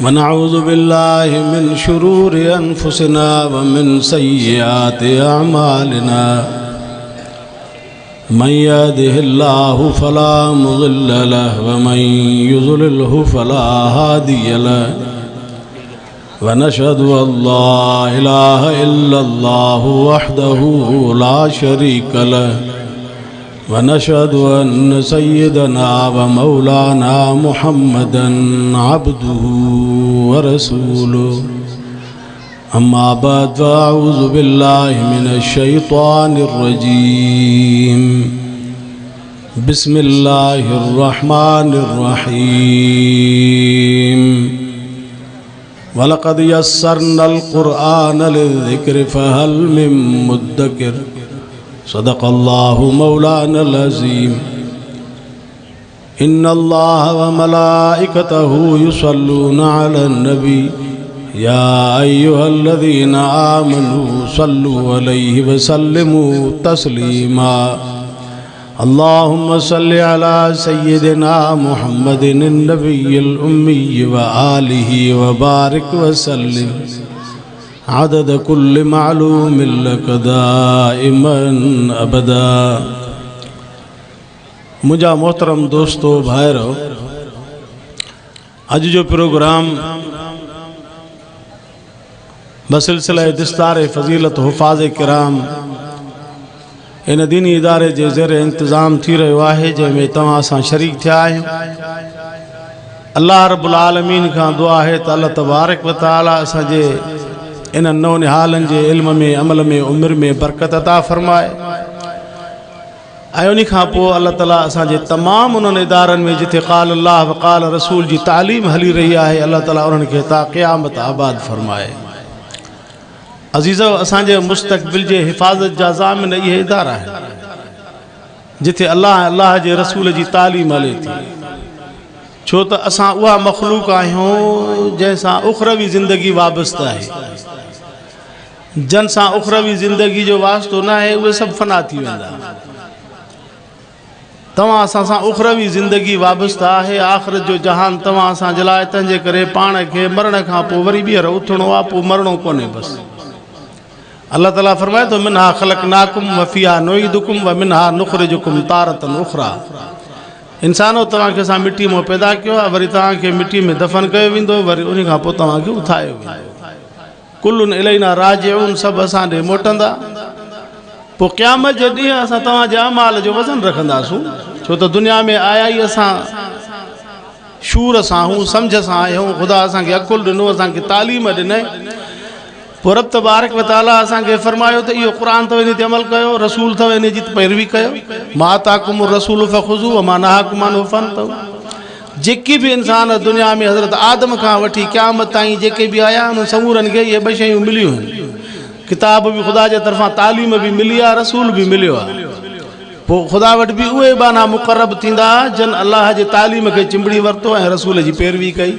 ونعوذ بالله من شرور أنفسنا ومن سيئات أعمالنا من يهده الله فلا مضل له ومن يضلله فلا هادي له ونشهد أن لا إله إلا الله وحده لا شريك له ونشهد أن سيدنا ومولانا محمدا عبده ورسوله أما بعد فأعوذ بالله من الشيطان الرجيم بسم الله الرحمن الرحيم ولقد يسرنا القرآن للذكر فهل من مدكر صدق الله مولانا العظيم إن الله وملائكته يصلون على النبي يا أيها الذين آمنوا صلوا عليه وسلموا تسليما اللهم صل على سيدنا محمد النبي الأمي وآله وبارك وسلم عدد كل معلوم لك دائما أبدا منهنجا محترم دوستو ڀائرو اڄ جو پروگرام بسلسله دستار فضيلت حفاظ ڪرام ان ديني اداري جي زير انتظام ٿي رهيو آهي جنهن ۾ توهان اسان شريڪ ٿيا آهيون الله رب العالمين کان دعا آهي ته الله تبارڪ و تعالي اسان جي انهن نونهالن جي علم ۾ عمل ۾ عمر ۾ برڪت عطا فرمائي ۽ ان کان پوء الله تعالي اسان جي تمام انهن ادارن ۾ جتي قال الله وقال رسول جي تعليم هلي رهي آهي الله تعالي انهن کي تا قيامت آباد فرمائي. عزيزو اسان جي مستقبل جي حفاظت جا ضامن اهي ادارا آهن جتي الله ۽ الله جي رسول جي تعليم هلي ٿي ڇو ته اسان اها مخلوق آهيون جنهن سان اخروي زندگي وابسته آهي. جن سان اخروي زندگي جو واسطو ناهي اهي سڀ فنا ٿي ويندا. توهان اسان سان اخروي زندگي وابسته آهي، آخرت جو جهان توهان اسان جي لاء، تنهنجي ڪري پاڻ کي مرڻ کان پوء وري ٻيهر اٿڻو آهي، پوء مرڻو ڪونهي بس. الله تعالي فرمائي ٿو منها خلقناڪم وفيها نعيدڪم ومنها نخرجڪم تارة اخرى انسانو توهان کي اسان مٽي مان پيدا ڪيو آهي وري توهان کي مٽي ۾ دفن ڪيو ويندو وري ان کان پوء توهان کي اٿايو ويندو. ڪل الينا راجعون سڀ اسان ڏي موٽندا پوء قيامت جي ڏينهن اسان توهان جي اعمال جو وزن رکنداسون ڇو ته دنيا ۾ آيا ئي اسان شعور سان هون سمجھ سان آيا هون خدا اسان کي عقل ڏنو اسان کي تعليم ڏني پوء رب تبارڪ و تعالي اسان کي فرمايو ته اهو قرآن اٿو ان تي عمل ڪيو رسول اٿو ان جي پيروي ڪيو ما آتاڪم الرسول فخذوا وما نهاڪم عنه فانتهوا جيڪي به انسان دنيا ۾ حضرت آدم کان وٺي قيامت تائين جيڪي به آيا انهن سمورن کي اهي ٻه شيون مليون آهن. ڪتاب به خدا جي طرفان تعليم به ملي آهي رسول به مليو آهي. پوء خدا وٽ به اهي ٻانها مقرب ٿيندا جن الله جي تعليم کي چنبڙي ورتو ۽ رسول جي پيروي ڪئي.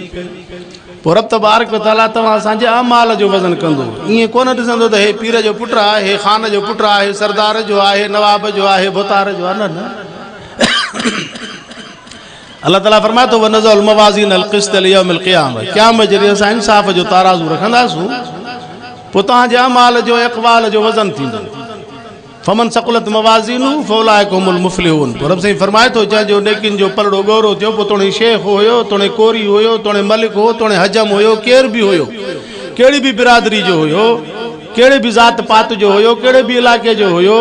پوء رب تبارڪ و تعاليٰ توهان اسان جي اعمال جو وزن ڪندو. ائين ڪونه ڏسندو ته هي پير جو پٽ آهي، هي خان جو پٽ آهي، سردار جو آهي، نواب جو آهي، ڀوتار جو آهي. نه نه. الله تعاليٰ فرمائي ٿو ونضع الموازين القسط ليوم القيامه قيامت جي ڏينهن اسان انصاف جو تارازو رکنداسون پوء توهان جي اعمال جو اقوال جو وزن ٿيندو فمن ثقلت موازينه فاولئک هم المفلحون پوء رب سائين فرمائي ٿو جنهن جو نيڪين جو پلڙو ڳورو ٿيو پوء توڻي شيخ هيو توڻي ڪوري هيو توڻي ملڪ هو توڻي حجم هيو ڪير به هيو ڪهڙي به برادري جو هيو ڪهڙي به ذات پات جو هيو، ڪهڙي به علائقي جو هيو،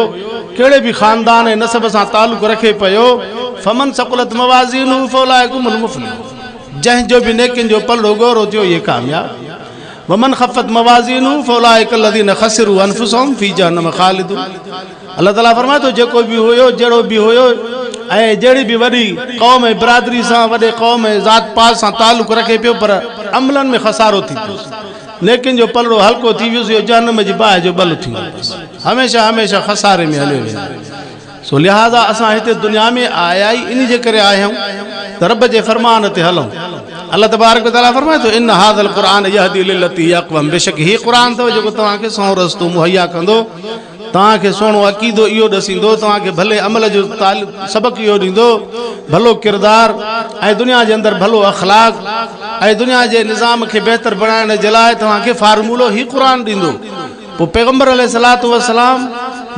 ڪهڙي به خاندان ۽ نسب سان تعلق رکي پيو، فمن ثقلت موازينه فاولئک هم المفلحون جنهن جو به نيڪين جو پلڙو ڳورو ٿيو اهي ڪامياب، ومن خفت موازينه فاولئک الذين خسروا انفسهم في جهنم خالدون الله تعالي فرمائي ٿو جيڪو به هيو جهڙو به هيو ۽ جهڙي به وڏي قوم ۽ برادري سان وڏي قوم ۽ ذات پات سان تعلق رکي پيو پر عملن ۾ خسارو ٿي پيس. نيڪين جو پلڙو هلڪو ٿي ويس، اهو جهنم جي باهه جو ٻل ٿي ويو. بس هميشه هميشه خساري ۾ هليو ويندو. سو لهٰذا اسان هتي دنيا ۾ آيا ئي انهي جي ڪري آهيون ته رب جي فرمان تي هلون. الله تبارڪ وتعاليٰ فرمائي ٿو، ان هذا القرآن يهدي للتي هي اقوم بيشڪ هي قرآن اٿو جيڪو توهان کي سنئون رستو مهيا ڪندو. توهان کي سهڻو عقيدو اهو ڏسيندو، توهان کي ڀلي عمل جو سبق اهو ڏيندو، ڀلو ڪردار ۽ دنيا جي اندر ڀلو اخلاق ۽ دنيا جي نظام کي بهتر بڻائڻ جي لاء توهان کي فارمولو هي قرآن ڏيندو. پوء پيغمبر عليه الصلوة والسلام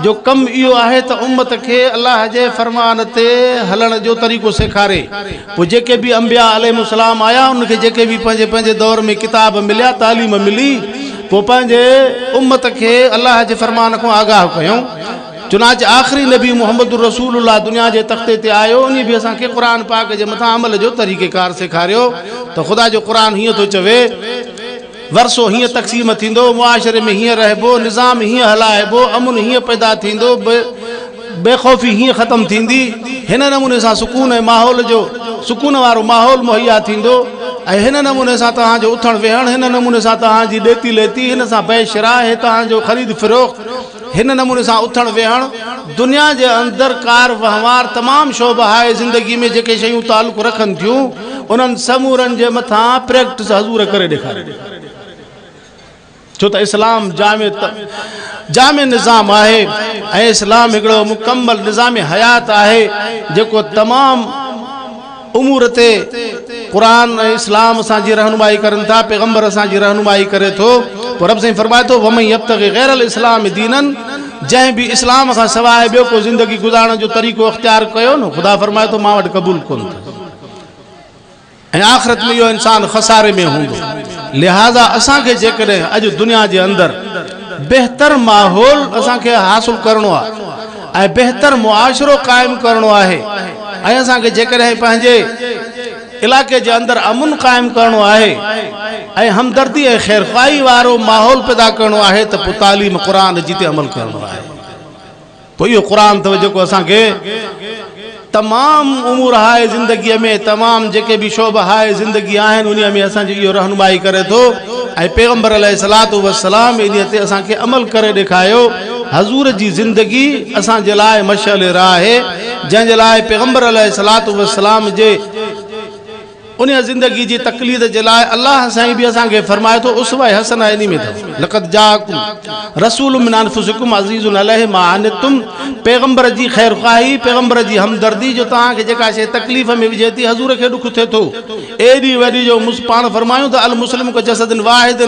جو ڪم اهو آهي ته امت کي الله جي فرمان تي هلڻ جو طريقو سيکاري. پوء جيڪي به انبياء عليهم السلام آيا انهن کي جيڪي به پنهنجي پنهنجي دور ۾ ڪتاب مليا، تعليم ملي، پوء پنهنجي امت کي الله جي فرمان کان آگاهه ڪيائون. چنانچه آخري نبي محمد رسول الله دنيا جي تختي تي آيو انهي به اسان کي قرآن پاڪ جي مٿان عمل جو طريقيڪار سيکاريو ته خدا جو قرآن هيئن ٿو چوي. ورثو هيئن تقسيم ٿيندو، معاشري ۾ هيئن رهبو، نظام هيئن هلائبو، امن هيئن پيدا ٿيندو، بي خوفي هيئن ختم ٿيندي، هن نموني سان سڪون ۽ ماحول جو سڪون وارو ماحول مهيا ٿيندو ۽ هن نموني سان توهان جو اٿڻ ويهڻ، هن نموني سان توهان جي ڏيتي ليتي، هن سان بيع شراء، هي توهان جو خريد فروخت، هن نموني سان اٿڻ ويهڻ، دنيا جي اندر ڪار وهنوار تمام شعبهاء زندگي ۾ جيڪي شيون تعلق رکن ٿيون انهن سمورن جي مٿان پريڪٽس حضور ڪري ڏيکاري. ڇو ته اسلام جامع جامع نظام آهي ۽ اسلام هڪڙو مڪمل نظام حيات آهي جيڪو تمام امور تي قرآن ۽ اسلام اسان جي رهنمائي ڪرن ٿا، پيغمبر اسان جي رهنمائي ڪري ٿو. پوء رب سائين فرمائي ٿو، ومن يبتغي غير الاسلام دينا جنهن به اسلام کان سواء ٻيو ڪو زندگي گذارڻ جو طريقو اختيار ڪيو نه خدا فرمائي ٿو مان وٽ قبول ڪونه ٿو ۽ آخرت ۾ اهو انسان خساري ۾ هوندو. لهٰذا اسان کي جيڪڏهن اڄ دنيا جي اندر بهتر ماحول اسان کي حاصل ڪرڻو آهي ۽ بهتر معاشرو قائم ڪرڻو آهي ۽ اسان کي جيڪڏهن پنهنجي علائقي جي اندر امن قائم ڪرڻو آهي ۽ همدردي ۽ خيرخواهي وارو ماحول پيدا ڪرڻو آهي ته پوء تعليم قرآن جي تي عمل ڪرڻو آهي. پوء اهو قرآن اٿو جيڪو اسان کي تمام امور هاء زندگيء ۾ تمام جيڪي به شعبه هاء زندگي آهن انهيء ۾ اسان جي اهو رهنمائي ڪري ٿو ۽ پيغمبر عليه الصلوة والسلام انهيء تي اسان کي عمل ڪري ڏيکايو. حضور جي زندگي اسان جي لاء مشعل راهه آهي جنهن جي لاء پيغمبر عليه الصلوة والسلام جي انهيء زندگي جي تقليد جي لاء الله سائين به اسان کي فرمائي ٿو اسوه حسنه انهي ۾ اٿو لقد جاءڪم رسول من انفسڪم عزيز عليه ما عنتم پيغمبر جي خير خواهي پيغمبر جي همدردي جو توهان کي جيڪا شيء تڪليف ۾ وجهي ٿي حضور کي ڏک ٿئي ٿو ايڏي وڏي جو پاڻ فرمايون ته المسلم ڪجسد واحد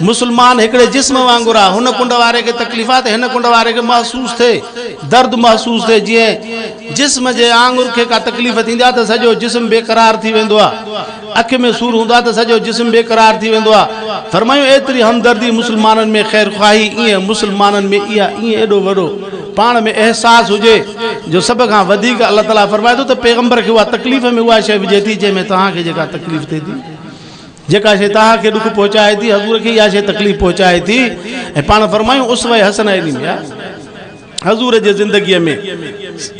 مسلمان هڪڙي جسم وانگر آهي هن ڪنڊ واري کي تڪليف آهي ته هن ڪنڊ واري کي محسوس ٿئي درد محسوس ٿئي جيئن جسم جي آڱر کي ڪا تڪليف ٿيندي آهي ته سڄو جسم بي قرار ٿي ويندو آهي. اک ۾ سور هوندو آهي ته سڄو جسم بي قرار ٿي ويندو آهي. فرمايون ايتري همدردي مسلمانن ۾ خيرخواهي ايئن مسلمانن ۾ اها ايئن ايڏو وڏو پاڻ ۾ احساس هجي جو سڀ کان وڌيڪ الله تعالي فرمائي ٿو ته پيغمبر کي اها تڪليف ۾ اها شيء وجهي ٿي جنهن ۾ توهان کي جيڪا تڪليف ٿئي ٿي. جيڪا شيء توهان کي ڏک پهچائي ٿي حضور کي اها شيء تڪليف پهچائي ٿي ۽ پاڻ فرمايون اسوه حسنه انهي ۾ آهي. حضور جي زندگيء ۾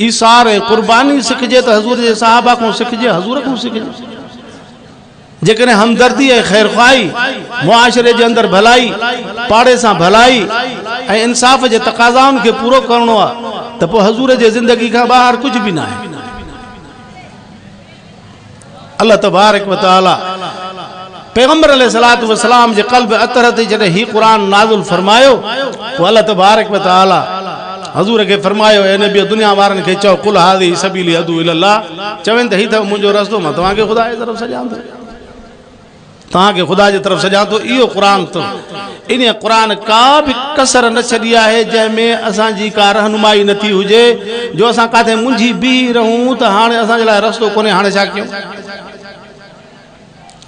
ايثار ۽ قرباني سکجي ته حضور جي صحابه کان سکجي، حضور کان سکجي. جيڪڏهن همدردي ۽ خيرخواهي، معاشري جي اندر ڀلائي، پاڙي سان ڀلائي ۽ انصاف جي تقاضائن کي پورو ڪرڻو آهي ته پوء حضور جي زندگي کان ٻاهر ڪجهه به ناهي. الله تبارڪ و تعالي پيغمبر عليه الصلوة والسلام جي قلب اطهر تي جڏهن هي قرآن نازل فرمايو پوء الله تبارڪ و تعالي حضور کي فرمايو اي نبي دنيا وارن کي چئو قل هذه سبيلي ادعو الي الله چوين ته هي اٿو منهنجو رستو مان توهان کي خدا جي طرف سڏيان ٿو. توهان کي خدا جي طرف سڏيان ٿو، اهو قرآن ته انهيء قرآن ڪا به ڪسر نه ڇڏي آهي جنهن ۾ اسان جي ڪا رهنمائي نه ٿي هجي جو اسان ڪاٿي منجهي بيهي رهون ته هاڻي اسان جي لاء رستو ڪونهي هاڻي ڇا ڪيون؟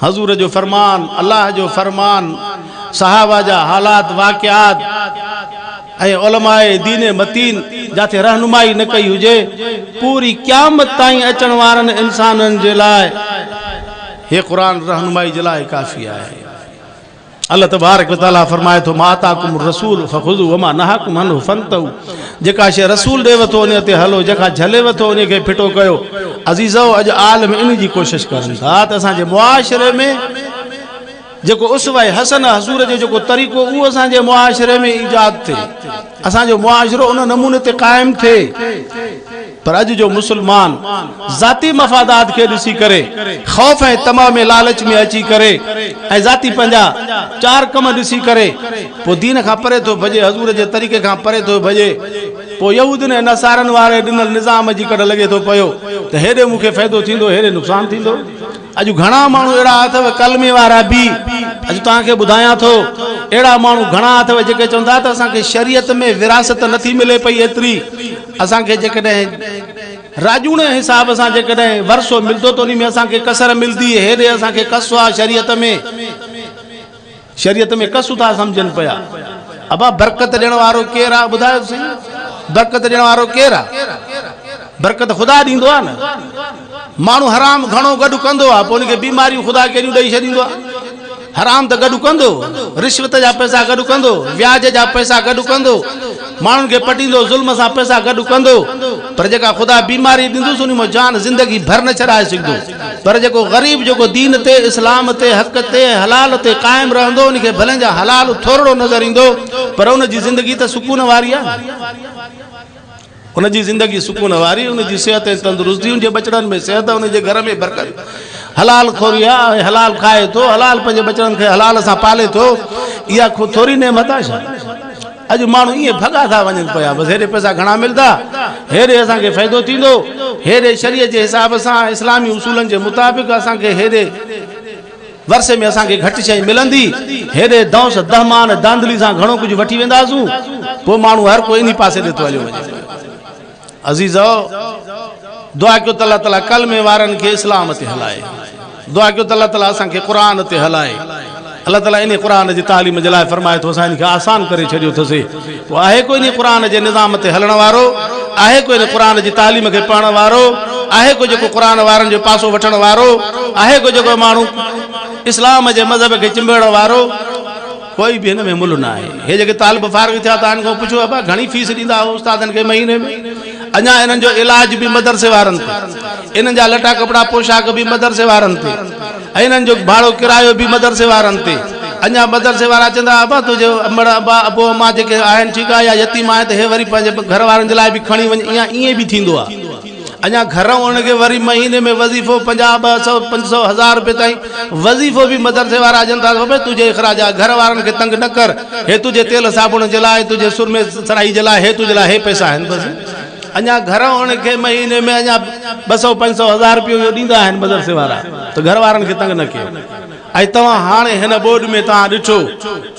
حضور جو فرمان، الله جو فرمان، صحابه جا حالات واقعات ۽ علماء دين متين جاٿي رهنمائي نه ڪئي هجي پوري قيامت تائين اچڻ وارن انسانن جي لاء هي قرآن رهنمائي جي لاء ڪافي آهي. الله تبارڪ وتعالي فرمائي ٿو ما آتاڪم الرسول فخذوا وما نهاڪم عنه فانتهوا جيڪا شيء رسول ڏيو ٿو ان تي هلو جيڪا جهليو ٿو ان کي ڦٽو ڪيو. عزيزو اڄ عالم ان جي ڪوشش ڪرن ٿا ته اسان جي معاشري ۾ جيڪو اسوه حسنه حضور جو جيڪو طريقو اهو اسان جي معاشري ۾ ايجاد ٿئي، اسان جو معاشرو ان نموني تي قائم ٿئي. پر اڄ جو مسلمان ذاتي مفادات کي ڏسي ڪري خوف ۽ طمع ۾ لالچ ۾ اچي ڪري ۽ ذاتي پنهنجا چار ڪم ڏسي ڪري پوء دين کان پري ٿو ڀڄي، حضور جي طريقي کان پري ٿو ڀڄي، پوء يهودين ۽ نصارن واري ڏنل نظام جي ڪڍ لڳي ٿو پيو ته هيڏي مون کي فائدو ٿيندو هيڏي نقصان ٿيندو. اڄ گهڻا ماڻهو اهڙا اٿو ڪلمي وارا به اڄ توهان کي ٻڌايان ٿو اهڙا ماڻهو گهڻا اٿو جيڪي چوندا ته اسان کي شريعت ۾ وراثت نٿي ملي پئي ايتري اسان کي جيڪڏهن راڄوڻي حساب سان جيڪڏهن ورثو ملندو ته ان ۾ اسان کي ڪسر ملندي هيڏي اسان کي ڪس آ شريعت ۾ شريعت ۾ ڪس ٿا سمجهن پيا ابا برڪت ڏيڻ وارو ڪير آ ٻڌايو سائين برڪت ڏيڻ وارو ڪير آ برڪت خدا ڏيندو آ نه ماڻهو حرام گهڻو گڏ ڪندو آ پوء ان کي بيماريون خدا ڪهڙيون ڏئي ڇڏيندو آ حرام ته گڏ ڪندو رشوت جا پئسا گڏ ڪندو وياج جا پئسا گڏ ڪندو ماڻهن کي پٽيندو، ظلم سان پئسا گڏ ڪندو، پر جيڪا خدا بيماري ڏيندس انهي مان جان زندگي ڀر نه ڇڏائي سگهندو. پر جيڪو غريب جيڪو دين تي، اسلام تي، حق تي ۽ حلال تي قائم رهندو ان کي ڀلين جا حلال ٿورڙو نظر ايندو پر ان جي زندگي ته سڪون واري آهي. ان جي زندگي سڪون واري، ان جي صحت ۽ تندرستي، ان جي ٻچڙن ۾ صحت، ان جي گهر ۾ برڪت. حلال خوري آهي ۽ حلال کائي ٿو، حلال پنهنجي ٻچڙن کي حلال سان پالي ٿو، اها ٿوري نعمت آهي ڇا؟ اڄ ماڻهو ائين ڀڳا ٿا وڃن پيا، بس هيڏي پئسا گهڻا ملدا، هيڏي اسان کي فائدو ٿيندو، هيڏي شريعت جي حساب سان اسلامي اصولن جي مطابق اسان کي هيڏي ورثي ۾ اسان کي گهٽ شيء ملندي، هيڏي دونس دهمان دانڌلي سان گهڻو ڪجهه وٺي وينداسون، پوء ماڻهو هر ڪو انهي پاسي ڏي ٿو هليو وڃي پيو. عزيزو! دعا ڪيو ته الله تعالي ڪلمي وارن کي اسلام تي هلائي. دعا ڪيو ته الله تعالي اسان کي قرآن تي هلائي. الله تعالي انهي قرآن جي تعليم جي لاء فرمائي ٿو اسان ان کي آسان ڪري ڇڏيو اٿسي. پوء آهي ڪو انهي قرآن جي نظام تي هلڻ وارو؟ آهي ڪو انهي قرآن جي تعليم کي پڙهڻ وارو؟ آهي ڪو جيڪو قرآن وارن جو پاسو وٺڻ وارو؟ آهي ڪو جيڪو ماڻهو اسلام جي مذهب کي چنبڙڻ وارو؟ ڪوئي به هن ۾ ملهه نه آهي. هي جيڪي طالب فارغ ٿيا ته انهن کان پڇو ابا گهڻي فيس ڏيندا آهيو استادن کي مهيني ۾؟ اڃا انهن جو علاج به مدرسي وارن تي، انهن جا لٽا ڪپڙا پوشاڪ به مدرسي وارن تي ۽ انهن جو ڀاڙو ڪرايو به مدرسي وارن تي. اڃا مدرسي وارا چوندا ابا تنهنجي امڙ ابا ابو امان جيڪي آهن ٺيڪ آهي يا يتيم آهن ته هي وري پنهنجي گهر وارن جي لاء به کڻي وڃ ائين به ٿيندو آهي. اڃا گهرئون انهن کي وري مهيني ۾ وظيفو پنجاهه ٻه سئو پنج سئو هزار روپيه تائين وظيفو به مدرسي وارا ڏين ٿا ته بابا تنهنجي اخراج آهي گهر وارن کي تنگ نه ڪر هي تنهنجي تيل صابڻ جي لاء تنهنجي سرمي سرائي جي لاء هي تنهنجي لاء هي پئسا آهن بس اڃا گهرئون انهن کي مهيني ۾ اڃا ٻه سئو پنج سئو هزار روپيو اهو ڏيندا آهن مدرسي وارا ته گهر وارن کي تنگ نه ڪيو ۽ توهان هاڻي هن ٻوڏ ۾ توهان ڏٺو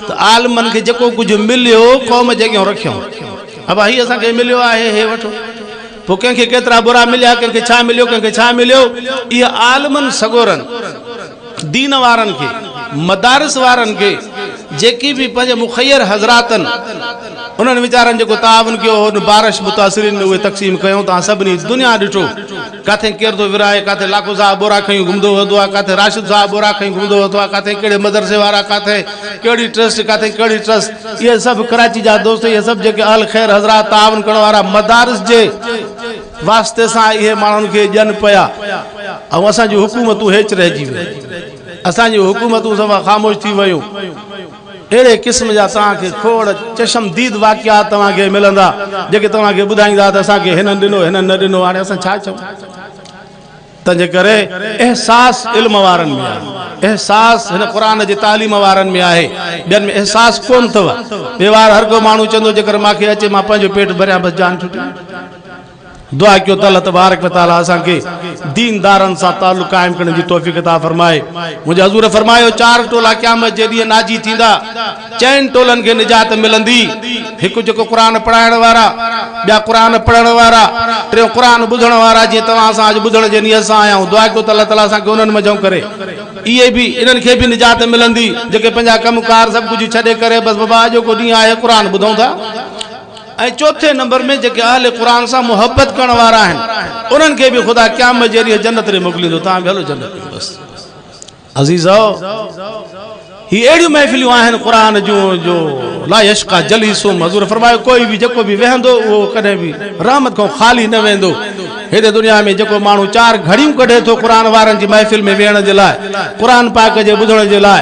ته عالمن کي جيڪو ڪجهه مليو قوم جي اڳيان رکيائون ابا هي اسان کي مليو آهي هي وٺو پوء ڪنهن کي ڪيترا ٻورا مليا، ڪنهن کي ڇا مليو، ڪنهن کي ڇا مليو، اهي عالمن سڳورن، دين وارن کي، مدارس وارن کي، جيڪي به پنهنجي مخير حضراتن، انهن ويچارن جيڪو تعاون ڪيو هو، ان بارش متاثرين ۾ اهي تقسيم ڪيائون، توهان سڀني دنيا ڏٺو، ڪاٿي ڪير ٿو ورهائي، ڪاٿي لاکو صاحب ٻورا کنيون گهمندو وتندو آهي، ڪاٿي راشد صاحب ٻورا کنيون گهمندو وتندو آهي، ڪاٿي ڪهڙي مدرسي وارا، ڪاٿي ڪهڙي ٽرسٽ، ڪاٿي ڪهڙي ٽرسٽ. اهي سڀ ڪراچي جا دوست اهي سڀ جيڪي اهل خير حضرات تعاون ڪرڻ وارا مدارس جي واسطي سان اهي ماڻهن کي ڏين پيا ۽ اسان جون حڪومتون هيچ رهجي ويون اسان جون حڪومتون صفا خاموش ٿي ويون اهڙي قسم جا توهان کي کوڙ چشم ديد واقعات توهان کي ملندا جيڪي توهان کي ٻڌائيندا ته اسان کي هنن ڏنو هنن نه ڏنو هاڻي اسان ڇا چئون تنهنجي ڪري احساس علم وارن ۾ آهي، احساس هن قرآن جي تعليم وارن ۾ آهي، ٻين ۾ احساس ڪونه اٿو. ويوهار هر ڪو ماڻهو چوندو جيڪر مان کي اچي مان پنهنجو پيٽ ڀريان بس جان ڇٽي. دعا ڪيو ته الله تبارڪ و تعالي اسان کي ديندارن سان تعلق قائم ڪرڻ جي توفيق عطا فرمائي. منهنجي حضور فرمايو چار ٽولا قيامت جي ڏينهن ناجي ٿيندا. چئن ٽولن کي نجات ملندي، هڪ جيڪو قرآن پڙهائڻ وارا، ٻيا قرآن پڙهڻ وارا، ٽيون قرآن ٻڌڻ وارا جيئن توهان سان اڄ ٻڌڻ جي نيت سان آيا آهيون، دعا ڪيو ته الله تعاليٰ اسان کي انهن منجهئون ڪري. اهي به انهن کي به نجات ملندي جيڪي پنهنجا ڪم ڪار سڀ ڪجهه ڇڏي ڪري بس بابا اڄوڪو ڏينهن آهي قرآن ٻڌون ٿا. ۽ چوٿين نمبر ۾ جيڪي اهل قرآن سان محبت ڪرڻ وارا آهن انهن کي به خدا قيامت جي ڏينهن جنت ڏي موڪليندو، توهان به هلو جنت ۾ بس. عزيزو! هي اهڙيون محفليون آهن قرآن جون جو لا يشقا جليسهم حضور فرمايو ڪوئي به جيڪو به ويهندو اهو ڪڏهن به رحمت کان خالي نه ويندو. هتي دنيا ۾ جيڪو ماڻهو چار گهڙيون ڪڍي ٿو قرآن وارن جي محفل ۾ ويهڻ جي لاء، قرآن پاڪ جي ٻڌڻ جي لاء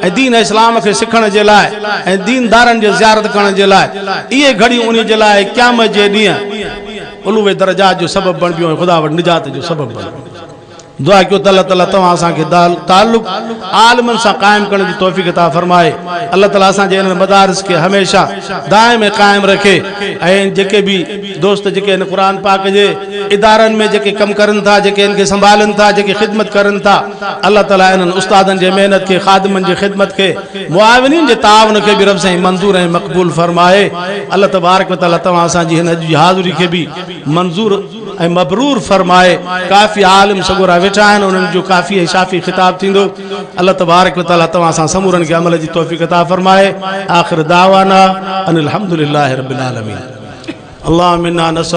۽ دين اسلام کي سکڻ جي لاء ۽ ديندارن جي زيارت ڪرڻ جي لاء اهي گهڙيون انهي جي لاء قيامت جي ڏينهن علو درجات جو سبب بڻبيون ۽ خدا وٽ نجات جو سبب بڻبيون. دعا ڪيو ته الله تعالي توهان اسان کي تعلق عالمن سان قائم ڪرڻ جي توفيق عطا فرمائي. الله تعالي اسان جي انهن مدارس کي هميشه دائم ۽ قائم رکي ۽ جيڪي به دوست جيڪي هن قرآن پاڪ جي ادارن ۾ جيڪي ڪم ڪرن ٿا جيڪي ان کي سنڀالن ٿا جيڪي خدمت ڪرن ٿا الله تعالي انهن استادن جي محنت کي خادمن جي خدمت کي معاونين جي تعاون کي به رب سائين منظور ۽ مقبول فرمائي. الله تبارڪ وتعالي توهان اسان جي هن اڄ جي حاضري کي به منظور ۽ مبرور فرمائي. ڪافي عالم سڳورا ويٺا آهن انهن جو ڪافي ۽ شافي خطاب ٿيندو. الله تبارڪ وتعالي توهان اسان سمورن کي عمل جي توفيق عطا فرمائي. آخر دعوانا ان الحمد لله رب العالمين. اللهم انا نسألک.